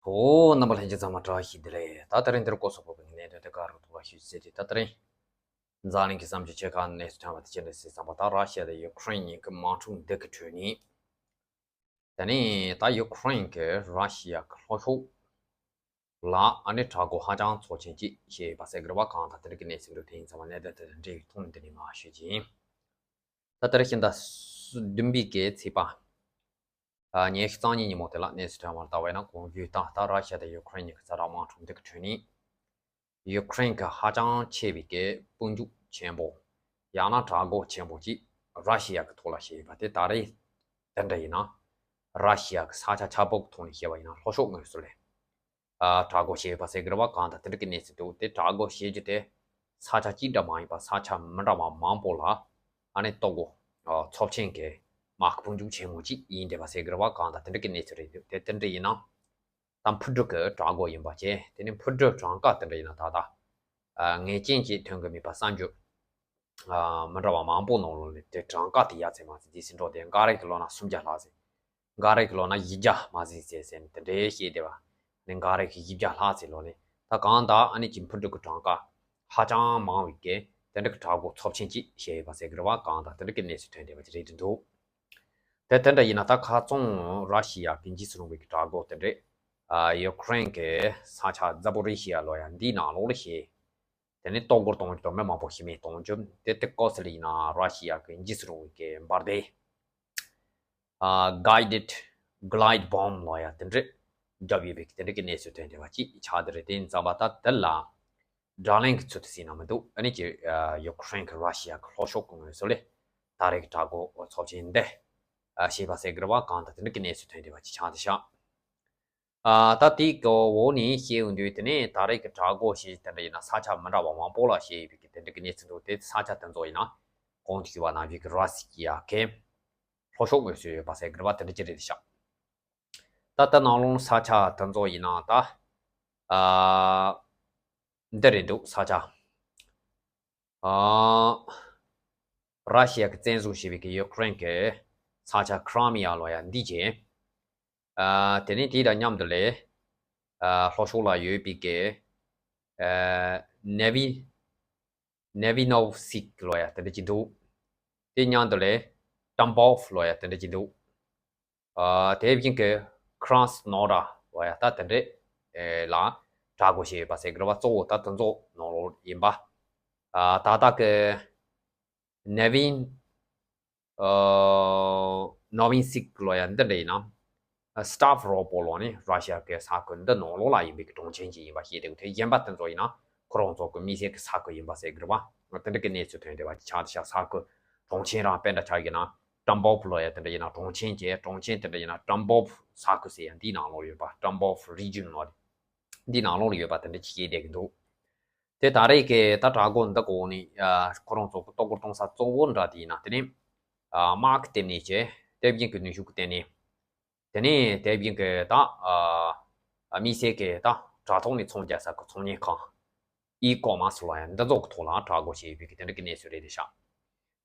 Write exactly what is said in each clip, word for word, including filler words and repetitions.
ཨོ། རྣམ་པ་ལྷན་རྒྱས་ཚང་མ་བཀྲ་ཤིས་བདེ་ལེགས། ད་དེ་རིང་འདིར་སྐོར་སོགས་པོ་གི་གནད་དོན་དེ་ག་རུ་ཐུག་པ་ཞུས་ཟེར་ཏེ། ད་དེ་རིང་འཛམ་གླིང་གི་བསམ་སྤྱོད་ཆེ་ཁག་གནས་སུ་ཐོན་པ་དེ་ཅི་འདྲ་ཟེར་བསམ་པ། ད་ར་ཤི་ཡ་དང་ཡུ་ཁུ་རེན་གཉིས་ཀྱི་དམག་འཁྲུག་འདི་གི་ཁྲོད་ནས། དེ་ནས་ད་ཡུ་ཁུ་རེན་གྱི་ར་ཤི་ཡ་གི་ལྷོ་ཕྱོགས་ལ་ཨ་ནི་དྲག་པོ་ཧ་ཅང་ཚབས་ཆེན་ཅིག་བྱས་ཡོད་པ་ཟེར་གི་རེད་བ། གང་ལྟར་དེ་རིང་གི་གནས་ཚུལ་འདི་དེ་ཡིན་ཙང་བ། གནད་དོན་དེ་དང་འབྲེལ་བའི་ཐོག་ནས་འདི་ནས་མར་ཞུས་ཀྱི་ཡིན། ད་ལྟར་ཕྱི་ཟླ་བདུན་པའི་གི་ཚེས་པ། ཉི་ཤུ་རྩ་གཉིས་ཉིན་མོ་དེ་ལ་གནས་སུ་ཐོན་པར་ལྟ་བས་ན། གོང་ཞུས་ལྟར་ད་ར་ཤི་ཡ་དང་ཡུ་ཁུ་རེན་གཉིས་ཀྱི་ས་ཐོག་དམག་འཁྲུག་འདི་གི་ཁྲོད་ནས། ཡུ་ཁུ་རེན་གྱི་ཧ་ཅང་ཆེ་བའི་གི་དཔུང་འཇུག་ཆེན་པོ། ཡང་ན་དྲག་འགོག་ཆེན་པོ་ཅིག་ར་ཤི་ཡ་གི་ཐོག་ལ་བྱས་ཡོད་པ་དེ། ད་རེས་དེ་འདྲ་ཡིན་ན། ར་ཤི་ཡ་གི་ས་ཆ་ཆ་པོ་གི་ཐོག་ནས་བཤད་པ་ཡིན་ན། ལྷོ་ཕྱོགས་ངོས་སུ་ལས། ཨ། དྲག་འགོག་བྱས་ཡོད་པ་ཟེར་གི་རེད་བ། གང་ལྟར་དེ་འདྲ་གི་གནས་ཚུལ་འདུག་དེ་དྲག་འགོག་བྱེད་རྒྱུ་དེ་ས་ཆ་གཅིག་འདྲ་མ་ཡིན་པ་ས་ཆ་མི་འདྲ་བ་མང་པོ་ལ་ཨ་ནི་ལྟོ་གོས། ཨ། ཚབས་ཆེན་གྱི་དམག་དཔུང་འཇུག་ཆེན་མོ་ཅིག་ཡིན་བསྡད་པ་ཟེར་གི་རེད་བ། གང་ལྟར་དེ་འདྲ་གི་གནས་ཚུལ་རེད་འདུག་དེ་དེ་འདྲ་ཡིན་ན། ད་འཕུར་གྲུ་གི་དྲག་འགོག་ཡིན་པ་བྱས། དེ་ནས་འཕུར་གྲུ་གྲངས་ཀ་དེ་འདྲ་ཡིན་ན། ད་ལྟ། ཨ། ངེས་ཅན་ཅིག་ཐོན་གི་མེད་པ་གསར་འགྱུར། ཨ། མི་འདྲ་བ་མང་པོ་ནང་ལོགས་ལ་དེ་གྲངས་ཀ་དེ་ཡ་ཚད་མ་ཟིན། དེ་ཟིན་འགྲོ་དེ་འགའ་རེ་གི་ལོ་ན་སུམ་བརྒྱ་ལྷག་ཟིན། འགའ་རེ་གི་ལོ་ན་བཞི་བརྒྱ་མ་ཟིན་ཟེར་ཟེར་ནས་དེ་འདྲའི་བཤད་བསྡད་པ། ནི་འགའ་རེ་གི་བཞི་བརྒྱ་ལྷག་ཟིན་ལོ་ནི། ད་གང་ལྟར་ཨ་ནི་ཅིག་འཕུར་གྲུ་གི་གྲངས་ཀ་ཧ་ཅང་མང་བའི་གི་དེ་འདྲ་གི་དྲག་འགོག་ཚབས་ཆེན་ཅིག་བྱས་ཡོད་པ་ཟེར་གི་རེད་བ། གང་ལྟར་དེ་འདྲ་གི་གནས་ཚུལ་ཐོན་བསྡད་པ་ཅིག་རེད་འདུག་དེ་དེ་འདྲ་ཡིན་ན། ད་ཁ་རྩང་ར་ཤི་ཡ་གི་འཇིགས་སུ་རུང་བའི་གི་དྲག་འགོག་དེ་འདྲས། ཨ། ཡུ་ཁུ་རེན་གྱི་ས་ཆ་ཛ་པོ་རི་ཤི་ཡ་ལོ་ཡ་འདིའི་ནང་ལོགས་ལ་བྱས། དེ་ནས་ལྟོ་གོས་གཏོང་རྒྱུ་དང་མི་མང་པོ་ཤི་རྨས་གཏོང་རྒྱུ་དེ། དེ་སྐབས་སུ་ལ་ཡིན་ན་ར་ཤི་ཡ་གི་འཇིགས་སུ་རུང་བའི་གི་འབར་མདེལ། ཨ། guided glide bomb ལོ་ཡ་དེ་འདྲས་བརྒྱབ་ཡོད་པའི་དེ་འདྲ་གི་གནས་ཚུལ་ཐོན་བསྡད་པ་ཅིག་ཆགས་བསྡད་རེད། དེ་ཡིན་ཙང་བ་ད་དེ་ལ་དགྲ་ལན་གྱི་ཚུལ་དུ་ཟིན་ན་མི་འདུག་ཨ་ནི་ཅིག་ཨ། ཡུ་ཁུ་རེན་གྱི་ར་ཤི་ཡ་གི་ལྷོ་ཕྱོགས་ཀྱི་ངོས་སུ་ལས་ད་རེས་ཀྱི་དྲག་འགོག་ཚབས་ཆེན་འདི། ཨ། བྱས་པ་ཟེར་གི་རེད་བ། གང་ལྟར་དེ་འདྲ་གི་གནས་ཚུལ་ཐོན་བསྡད་པ་ཅིག་ཆགས་བསྡད་ཤག་ཨ། ད་དེའི་གི་འོག་ནས་བཤད་ཡོང་དུས། དེ་ནས་ད་རེས་ཀྱི་དྲག་འགོག་བྱས་དེ་འདྲ་ཡིན་ན་ས་ཆ་མི་འདྲ་བ་མང་པོ་ལ་བྱས་ཡོད་པའི་གི་དེ་འདྲ་གི་གནས་ཚུལ་འདུག་དེ་ས་ཆ་དེ་ཚོ་ཡིན་ན་གོང་དུ་ཞུས་པ་ནང་བཞིན་གྱི་ར་སི་ཡ་གི་ལྷོ་ཕྱོགས་ངོས་སུ་ཡོད་པ་ཟེར་གི་རེད་བ། དེ་འདྲ་ཅིག་རེད་ཤག་ད་ལྟ་ནང་ལོགས་ས་ཆ་དེ་ཚོ་ཡིན་ན་ད། ཨ། འདི་རེད་འདུག་ས་ཆ། ཨ། ར་ཤི་ཡ་གི་བཙན་བཟུང་བྱས་པའི་གི་ཡུ་ཁུ་རེན་གི་ས་ཆ་ཁི་རི་མི་ཡ་ལོ་ཡ་འདི་བྱས། ཨ། དེ་ནས་དེ་དང་མཉམ་དུ་ལས། ཨ། ལྷོ་ཕྱོགས་ལ་ཡོད་པའི་གི། ཨ། ནེ་བི། ནེ་བི་ནོབ་སིག་ལོ་ཡ་དེ་འདྲ་ཅིག་འདུག་དེ་མཉམ་དུ་ལས་ཏམ་པོབ་ལོ་ཡ་དེ་འདྲ་ཅིག་འདུག་ཨ། དེ་བཞིན་གྱི་ཁྲང་སི་ནོ་ར་ལོ་ཡ་ད་དེ་འདྲས་ལ་དྲག་འགོག་བྱས་ཡོད་པ་ཟེར་གི་རེད་བ། གཙོ་བོ་ད་དེ་ཚོ་ནང་ལོགས་ཡིན་པ། ཨ། ད་ལྟ་གི་ནེ་བིན། ཨ། ནོ་བིན་སིག་ལོ་ཡ་འདི་འདྲ་ཡིན་ན། སི་ཏཱབ་རོ་པོ་ལོ་ནི་ར་ཤི་ཡ་གི་ས་ཁུལ་འདི་ནང་ལོགས་ལ་ཡིན་པའི་གི་གྲོང་ཁྱེར་ཅིག་ཡིན་པ་ཤེས་དེ། དེ་གཞན་པ་དེ་ཚོ་ཡིན་ན་ཁོ་རང་ཚོ་གི་དམིགས་བསལ་གི་ས་ཁུལ་ཡིན་པ་ཟེར་གི་རེད་བ། དེ་འདྲ་གི་གནས་ཚུལ་ཐོན་བསྡད་པ་ཅིག་ཆགས་བསྡད་ཤག་ས་ཁུལ་གྲོང་ཁྱེར་རང་དཔེ་འདྲ་ཆགས་ཡོད་ན། ཏམ་པོབ་ལོ་ཡ་དེ་འདྲ་ཡིན་ན། གྲོང་ཁྱེར་གྱི་གྲོང་ཁྱེར་དེ་འདྲ་ཡིན་ན་ཏམ་པོབ་ས་ཁུལ་ཟེར་ཡ་འདིའི་ནང་ལོགས་ཡོད་པ། ཏམ་པོབ་རི་ཇིན་ལོ་འདིའི་ནང་ལོགས་ལ་ཡོད་པ་དེ་འདྲ་ཅིག་ཤེས་བསྡད་གི་འདུག་དེ་ད་རེས་ཀྱི་ད་དྲག་འགོག་འདི་གོ་ནི། ཨ། ཁོ་རང་ཚོ་གི་ལྟོ་གོས་གཏོང་ས་གཙོ་བོ་འདྲ་དེ་ཡིན་ན། དེ་ནི། ཨ། དམག་གི་སྟེང་ནས་བྱས། དེ་བཞིན་གྱི་ནུས་ཤུགས་ཀྱི་སྟེང་ནས། དེ་ནས་དེ་བཞིན་གྱི་ད། ཨ། དམིགས་བསལ་གྱི་ད་དྲ་ཐོག་ནས་ཚོང་རྒྱག་ས་གི་ཚོང་གཉེར་ཁང་། ཨི་ཀོ་མར་སི་ལོ་ཡ་འདི་ཚོ་གི་ཐོག་ལ་དྲག་འགོག་བྱས་ཡོད་པའི་གི་དེ་འདྲ་གི་གནས་ཚུལ་རེད་དེ་ཤག་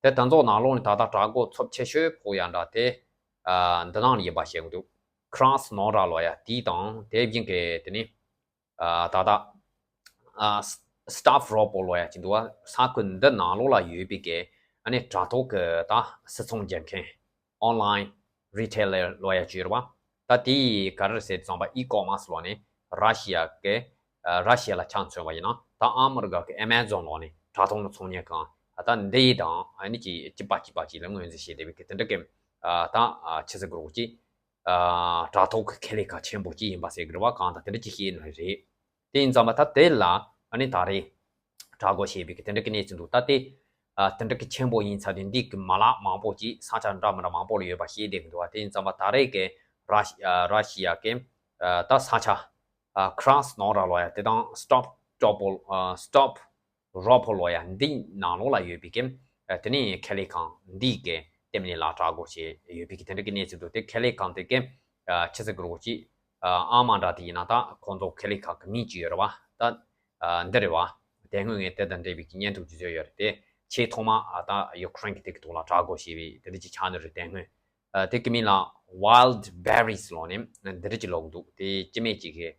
དེ་དེ་ཚོ་ནང་ལོགས་ནས་ད་ལྟ་དྲག་འགོག་ཚབས་ཆེ་ཤོས་ཕོག་ཡ་འདྲ་དེ། ཨ། འདི་ནང་ལ་ཡིན་པ་བཤད་གི་འདུག་ཁྲང་སི་ནོ་ར་ལོ་ཡ་དེ་དང་། དེ་བཞིན་གྱི་དེ་ནི། ཨ། ད་ལྟ། ཨ། སི་ཏཱབ་རོ་པོ་ལོ་ཡ་ཅིག་འདུག་བ། ས་ཁུལ་འདི་ནང་ལོགས་ལ་ཡོད་པའི་གི་ཨ་ནི་དྲ་ཐོག་གི་ད་སིལ་ཚོང་རྒྱག་མཁན། ཨོན་ལའིན་རི་ཊེ་ལར་ལོ་ཡ་ཅིག་ཡོད་རེད་བ། ད་དེ་ག་རེ་ཟེར་ཙང་བ། ཨི་ཀོ་མར་སི་ལོ་ནི་ར་ཤི་ཡ་གི། ཨ། ར་ཤི་ཡ་ལ་ཆ་མཚོན་པ་ཡིན་ན། ད་ཨ་མི་རི་ཀ་གི་ཨེ་མ་ཛོན་ལོ་ནི་དྲ་ཐོག་ནས་ཚོང་གཉེར་ཁང་། ཨ། ད་འདི་དང་ཨ་ནི་ཅིག་གཅིག་པ་གཅིག་པ་ཅིག་ལ་ངོས་འཛིན་བྱས་བསྡད་པའི་གི་དེ་འདྲ་གི། ཨ། ད། ཨ། ཆི་ཟེར་དགོས་རེད་གོ་ཅིག་ཨ། དྲ་ཐོག་གི་ཁེ་ལས་ཁང་ཆེན་པོ་གཅིག་ཡིན་པ་ཟེར་གི་རེད་བ། གང་ལྟར་དེ་འདྲ་ཅིག་ཤེས་ནི་རེད། དེ་ཡིན་ཙང་བ་ད་དེ་ལ་ཨ་ནི་ད་རེས་དྲག་འགོག་བྱས་པའི་གི་དེ་འདྲ་གི་གནས་ཚུལ་འདུག་ད་དེ། ཨ། དེ་འདྲ་གི་ཆེན་པོ་ཡིན་ཚར་དུས། འདི་གི་མ་ལག་མང་པོ་ཅིག་ས་ཆ་འདྲ་མི་འདྲ་མང་པོ་ལ་ཡོད་པ་ཤེས་བསྡད་གི་འདུག་བ། དེ་ཡིན་ཙང་བ་ད་རེས་གི་ར་ཤི། ཨ། ར་ཤི་ཡ་གི། ཨ། ད་ས་ཆ། ཨ། ཁྲང་སི་ནོ་ར་ལོ་ཡ་དེ་དང་སི་ཏཱབ་རོ་པོ། ཨ། སི་ཏཱབ་རོ་པོ་ལོ་ཡ་འདི་ནང་ལོགས་ལ་ཡོད་པའི་གི། ཨ། དེ་ནས་ཁེ་ལས་ཁང་འདི་གི་ལྟེ་གནས་ལ་དྲག་འགོག་བྱས་ཡོད་པའི་གི་དེ་འདྲ་གི་གནས་ཚུལ་འདུག་དེ་ཁེ་ལས་ཁང་དེ་གི། ཨ། ཆི་ཟེར་དགོས་རེད་གོ་ཅིག་ཨ། ཨ་མ་འདྲ་དེ་ཡིན་ན་ད་ཁོང་ཚོ་ཁེ་ལས་ཁང་གི་མིང་ཅིག་ཡོད་རེད་བ། ད། ཨ། འདི་རེད་བ། དེ་སྔོན་ངས་དེ་དང་འབྲེལ་བའི་གི་བརྙན་ཐུང་ཅིག་བཟོས་ཡོད་རེད་དེ། ཆེས་ཐོག་མ། ཨ། ད་ཡུ་ཁུ་རེན་གི་དེ་གི་ཐོག་ལ་དྲག་འགོག་བྱས་པའི་དེ་འདྲ་ཅིག་ཆགས་ནི་རེད། དེ་སྔོན། ཨ་དེ་གི་མིང་ལ་ཝའིལ་ཌི་བེ་རིས་ལབ་ནས་འདི་འདྲ་ཅིག་ལབ་ཀྱི་འདུག་དེ་སྐྱེ་དམན་ཅིག་གི་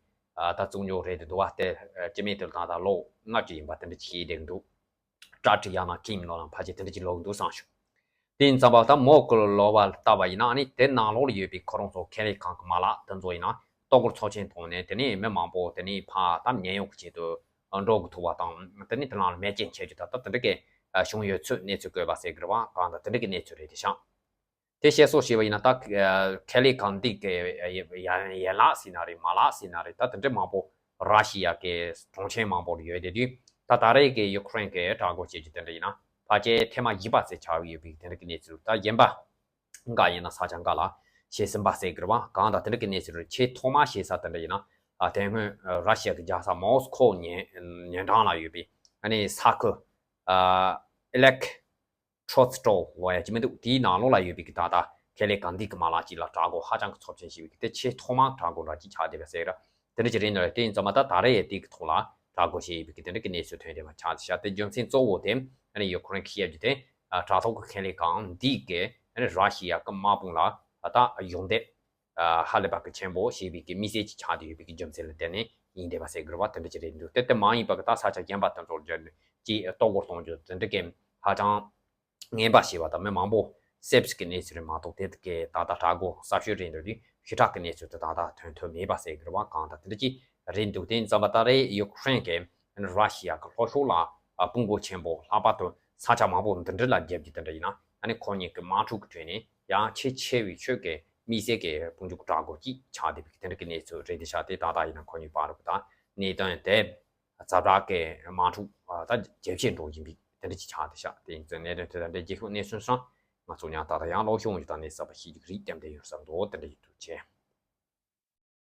ཨ་ད་བཙོང་རྒྱུ་རེད་དེ་འདུག་བ། དེ་སྐྱེ་དམན་དེ་ལ་ད་ལྟ་ལོ་ལྔ་བཅུ་ཡིན་པ་དེ་འདྲ་ཅིག་བཤད་བསྡད་ཀྱི་འདུག་སྐྲ་གྲི་ཡང་ན་ཁྱིམ་ནོར་ལ་ཕལ་ཆེར་དེ་འདྲ་ཅིག་ལབ་ཀྱི་འདུག་བསམ་བྱུང་། དེ་ཡིན་ཙམ་པ་ད་མོ་གི་ལོ་བ་ལྟ་བ་ཡིན་ན་ཨ་ནི་དེ་ནང་ལོགས་ལ་ཡོད་པའི་ཁོ་རང་ཚོ་ཁེ་ལས་ཁང་གི་མ་ལག་དེ་ཚོ་ཡིན་ན་ལྟོ་གོས་ཚབས་ཆེན་བཏང་ནས་དེ་ནས་མི་མང་པོ་དེ་ནས་ཕར་ད་ཉེན་གཡོལ་གྱི་ཆེད་དུ་འགྲོ་དགོས་ཐུག་པ་དང་དེ་ནས་དེ་ནང་ལ་མེ་རྐྱེན་ཆེ་རྒྱུ་ད་ལྟ་དེ་འདྲ་གི་བྱུང་ཡོད་ཚུལ་གནས་ཚུལ་བཀོད་པ་ཟེར་གི་རེད་བ། གང་ལྟར་དེ་འདྲ་གི་གནས་ཚུལ་རེད་དེ་ཤག་དེ་བཤད་སྲོལ་བྱས་པ་ཡིན་ན་ད་ཁེ་ལས་ཁང་འདི་གི་ཡན་ལག་ཟེར་ན་རེད་མ་ལག་ཟེར་ན་རེད། ད་དེ་འདྲ་མང་པོ་ར་ཤི་ཡ་གི་གྲོང་ཁྱེར་མང་པོར་ཡོད་དེ་དུས་ད་ད་རེས་ཀྱི་ཡུ་ཁུ་རེན་གྱི་དྲག་རྒོལ་བྱེད་རྒྱུ་དེ་འདྲ་ཡིན་ན་ཕལ་ཆེར་ཐེངས་མ་བཞི་པ་ཟེར་ཆགས་ཡོད་པའི་དེ་འདྲ་གི་གནས་ཚུལ། ད་གཞན་པ་འགའ་ཡིན་ན་ས་ཆ་འགའ་ལ་བྱེད་ཟིན་པ་ཟེར་གི་རེད་བ། གང་ལྟར་དེ་འདྲ་གི་གནས་ཚུལ་རེད། ཆེས་ཐོག་མ་བྱེད་ས་དེ་འདྲ་ཡིན་ན་ཨ་དེ་སྔོན་ར་ཤི་ཡ་གི་རྒྱལ་ས་མོ་སི་ཁོ་ཉེ་ཉེ་འགྲམ་ལ་ཡོད་པའི་ཨ་ནི་ས་ཁུལ་ཨ་ཨི་ལེག་ཁྲོ་སི་ཏྲོ་ལབ་ཡ་ཅིག་མི་འདུག་དེའི་ནང་ལོགས་ལ་ཡོད་པའི་གི་ད་ལྟ་ཁེ་ལས་ཁང་འདི་གི་མ་ལག་ཅིག་ལ་དྲག་རྒོལ་ཧ་ཅང་གི་ཚབས་ཆེན་བྱས་པའི་གི་དེ་ཆེས་ཐོག་མ་དྲག་རྒོལ་འདྲ་ཅིག་ཆགས་བསྡད་པ་ཟེར་ར། དེ་འདྲ་ཅིག་རེད་འདུག་དེ་ཡིན་ཙང་མ་ད་ད་རེས་ཡ་དེ་གི་ཐོག་ལ་དྲག་རྒོལ་བྱས་ཡོད་པའི་གི་དེ་འདྲ་གི་གནས་ཚུལ་ཐོན་བསྡད་པ་ཆགས་བསྡད་ཤག་དེ་རྒྱུ་མཚན་གཙོ་བོ་དེ་ཨ་ནི་ཡུ་ཁུ་རེན་ཁེ་ཡ་རྒྱུ་དེ་དྲག་ཐོག་གི་ཁེ་ལས་ཁང་འདི་གི་ཨ་ནི་ར་ཤི་ཡ་གི་དམག་དཔུང་ལ་ད་གཞོགས་འདེགས་ཧ་ལས་པ་གི་ཆེན་པོ་བྱས་པའི་གི་དམིགས་བསལ་ཅིག་ཆགས་བསྡད་ཡོད་པའི་གི་རྒྱུ་མཚན་ལ་བརྟེན་ནས་ཡིན་བསྡད་པ་ཟེར་གི་རེད་བ། དེ་འདྲ་ཅིག་རེད་འདུག་དེ་དེ་མ་ཡིན་པ་གི་ད་ས་ཆ་གཞན་པ་དེ་ཚོར་སྦྱར་ནས་ཅིག་ལྟོ་གོས་གཏོང་རྒྱུ་དེ་འདྲ་གི་ཧ་ཅང་ངན་པ་བྱས་པ་དང་མི་མང་པོ་བསད་པའི་གི་གནས་ཚུལ་རེད་མ་གཏོགས་དེ་གི་ད་ལྟ་དྲག་རྒོལ་གསར་ཤོས་རེད་འདུག་དུས་ཞེ་དྲག་གི་གནས་ཚུལ་དེ་ད་ལྟ་ཐོན་ཐུབ་མེད་པ་ཟེར་གི་རེད་བ། གང་ལྟར་དེ་འདྲ་ཅིག་རེད་འདུག་དེ་ཡིན་ཙང་མ་ད་རེས་ཡུ་ཁུ་རེན་གི་ར་ཤི་ཡ་གི་ལྷོ་ཕྱོགས་ལ་དཔུང་དགོས་ཆེན་པོ་ལྷག་པར་དུ་ས་ཆ་མང་པོ་འདི་འདྲ་ལ་རྒྱབ་ཀྱི་དེ་འདྲ་ཡིན་ན་ཨ་ནི་ཁོ་གཉིས་ཀྱི་དམག་འཁྲུག་གི་ཁྲོད་ནས་ཡང་ཆེས་ཆེ་བའི་ཤོས་ཀྱི་དམིགས་བསལ་གྱི་དཔུང་འཇུག་དྲག་རྒོལ་ཅིག་ཆགས་བསྡད་པའི་དེ་འདྲ་གི་གནས་ཚུལ་རེད་དེ་ཤག་དེ་ད་ལྟ་ཡིན་ན་ཁོ་གཉིས་བར་དུ་ད་གནད་དོན་དེ་ཛ་དྲག་གི་དམག་འཁྲུག་ད་རྒྱས་ཆེར་འགྲོ་བཞིན་པའི་དེ་འདྲ་ཅིག་ཆགས་བསྡད་ཤག་དེ་ཡིན་ཙང་གནད་དོན་དེ་དང་འབྲེལ་རྒྱལ་ཁབ་གནས་ཚུལ་སོང་ང་ཚོ་ཡང་ད་ལྟ་ཡང་ལོག་ཤོང་ཡོད་ད་གནས་ཚུལ་ཞིག་རིགས་ལྟེམ་དེ་ཡོད་བསམ་འདུག་དེ་འདྲ་ཡིན་འདུག་ཅེས།